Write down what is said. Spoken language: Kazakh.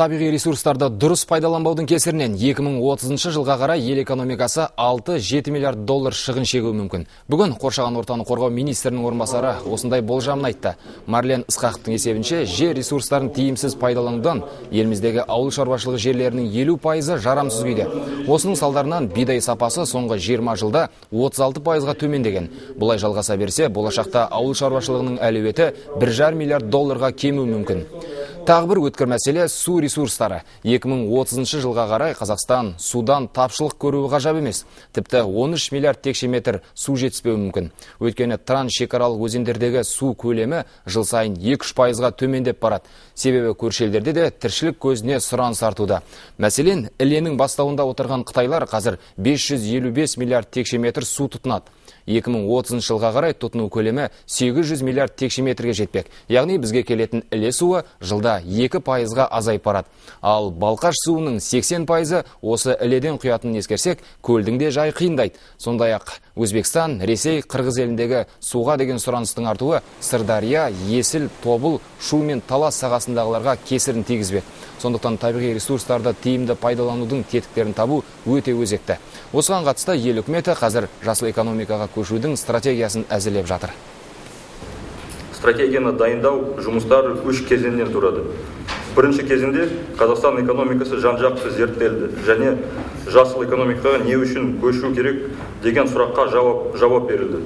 Табиғи ресурстарды дұрыс пайдаланбаудың кесірінен 2030 жылға қарай ел экономикасы 6-7 миллиард доллар шығын шегуі мүмкін. Бүгін қоршаған ортаны қорғау министрінің орынбасары осындай болжамын айтты. Марлен Ысқақовтың есебінше, жер ресурстарын тиімсіз пайдаланудан еліміздегі ауыл шаруашылығы жерлерінің 50%-ы жарамсыз күйде. Осының салдарынан бидай сапасы соңғы 20 жылда 36%-ға төмендеген. Бұлай жалғаса берсе, болашақта ауыл шаруашылығының әлеуеті 1,5 миллиард долларға кемуі мүмкін. Тағы бір өткір мәселе су ресурстары. 2030 жылға қарай Қазақстан судан тапшылық көруі ғажап емес. Тіпті 13 миллиард текше метр су жетіспеуі мүмкін. Өйткені трансшекаралық өзендердегі су көлемі жыл сайын 2-3%-ға төмендеп барады. Себебі көрші елдерде де тіршілік көзіне сұраныс артуда. Мәселен, Іленің бастауында отырған қытайлар қазір 555 миллиард текше метр су тұтынады. 2030 жылға қарай тұтыну көлемі 800 миллиард текше метрге жетпек. Яғни бізге келетін Іле суы жылда 2%-ға азайып барады. Ал Балқаш суының 80%-ы осы Іледен құятынын ескерсек, көлдің де жайы қиындайды. Сондай-ақ Өзбекстан, Ресей, Қырғыз еліндегі суға деген сұраныстың артуы Сырдария, Есіл, Тобыл, Шу мен Талас сағасындағыларға кесірін тигізбек. Сондықтан табиғи ресурстарды тиімді пайдаланудың тетіктерін табу өте өзекті. Осыған қатысты ел үкіметі қазір жасыл экономикаға көшудің стратегиясын әзірлеп жатыр. Стратегияны дайындау жұмыстары үш кезеңнен тұрады. Бірінші кезеңде Қазақстан экономикасы жан-жақты зерттелді және жасыл экономикаға не үшін көшу керек деген сұраққа жауап берілді.